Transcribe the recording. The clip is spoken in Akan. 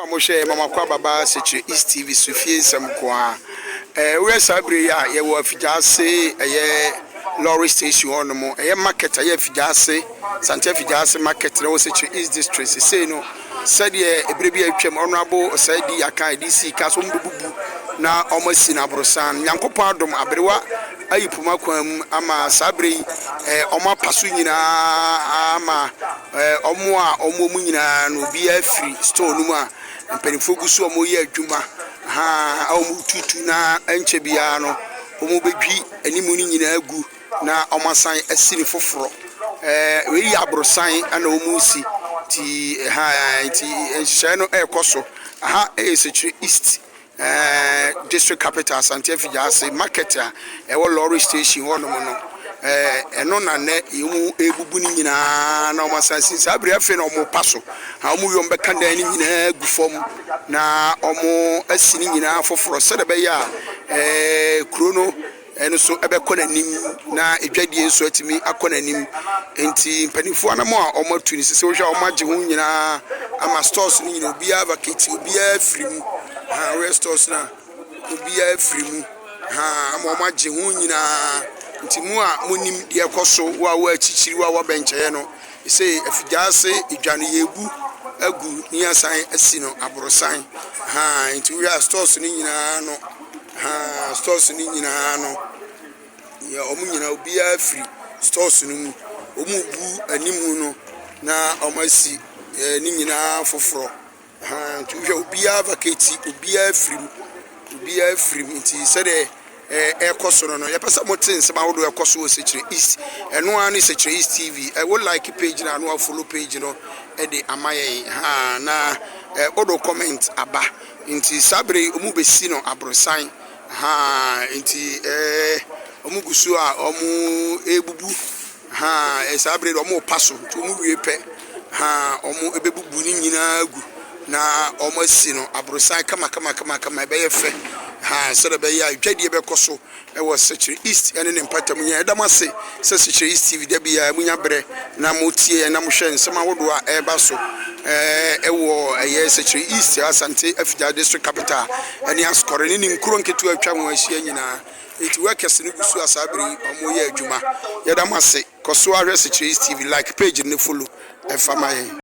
A mohwɛ yɛ Mama Kwa Baba Sekyere East TV so fie nsɛm nko ara. Ɛɛ woyɛ saa bere yi a yɛwɔ Afigyaase ɛyɛ lorry station hɔ nom ɛyɛ market ɛyɛ Afigyaase Sante Afigyaase market na ɛwɔ Sekyere East District sesei no sɛdeɛ ebere bi a atwam Honourable Osei di aka ɛde sii ka so wɔn bɛbubu na wɔn asi no aborosan. Nyankopɔn adom aberewa ayi poma kwan mu ama saa bere yi ɛɛ wɔn apa so nyinaa ama Wɔn a wɔwɔ mu nyinaa no, obiara firi store no mu a mpanimfoɔ gu so a wɔreyɛ adwuma haa a wɔretutu na ɛnkyɛ biara no wɔbɛdwi anim no nyinaa agu na wɔasan asi no foforɔ. Ɛɛ wei yɛ aborosan na wɔresi nti haa nti nhyehyɛeɛ no rekɔ so. Aha yɛ Sekyere East. Ɛɛ district capital Asante Afigya market a ɛwɔ lorry station hɔnom no, ɛɛ ɛno na nnɛ wɔrebubu ne nyinaa na wɔasan asi. Saa bere afei na wɔrepa so. Na wɔwie a wɔbɛka dan no nyinaa agu fam na wɔasi ne nyinaa foforɔ sɛdeɛ ɛbɛyɛ a ɛɛ kuro no Ɛno nso ɛbɛkɔ n'anim na adwadie nso atumi akɔ n'anim. Nti mpanimfoɔ anamɔ a wɔatu no sɛ wohwɛ a wɔagye ho nyinaa ama stores no nyinaa obiara vacate obiara firi mu. Ha wohwɛ stores no a obiara firi mu. Ha ama wɔagye ho nyinaa. Nti mo a monim deɛ ɛkɔ so wo a wɔ akyikyiri wo a wɔ abɛnkyɛeɛ no sɛ afigyaase dwa no yɛrebu agu ne yɛasan asi no aborosan. Ha nti wohwɛ a stores no nyinaa no Haa stores no nyinaa no, yɛ wɔn nyinaa obiara firi stores no mu. Wɔrebu anim no na wɔasi ɛɛ ne nyinaa foforɔ. Haa nti wohwɛ a obiara vacate, obiara firi mu, obiara firi mu. Nti sɛdeɛ ɛɛ ɛrekɔ so no no, yɛpɛ sɛ mote nsɛm ahodoɔ a ɛkɔ so wɔ Sekyere East. Ɛno ara ne Sekyere East TV. Ɛ wo like page no a na woafollow page no de ama yɛn. Haa na ɛ wode wo comment aba. Nti saa bere yi ɔmo besi no aborosan haa nti ɛɛ ɔmo gu so a ɔmo ebubu haa saa bere de ɔmo repa so nti ɔmo wie pɛ haa ɔmo ebebubu ne nyinaa agu na ɔmo asi no aborosan kama kama kama kama ɛbɛyɛ fɛ haa sɛdeɛ ɛbɛyɛ a dwadie bɛkɔ so. Wɔ Sekyere East ne ne mpɔtam nyinaa. Yɛda mo ase sɛ Sekyere East TV da biara monya berɛ na motie yɛn na mohwɛ nsɛm ahodoɔ a ɛreba so wɔ ɛyɛ Sekyere East, Asante Afigya District Capital ne Asukɔre ne ne nkuro nketewa atwa ho ahyia nyinaa. Enti workers no gu so a saa bere yi wɔreyɛ adwuma. Yɛda mo ase. Kɔ so ara hwɛ Sekyere East TV, like page no ne follow ɛfa ma yɛn.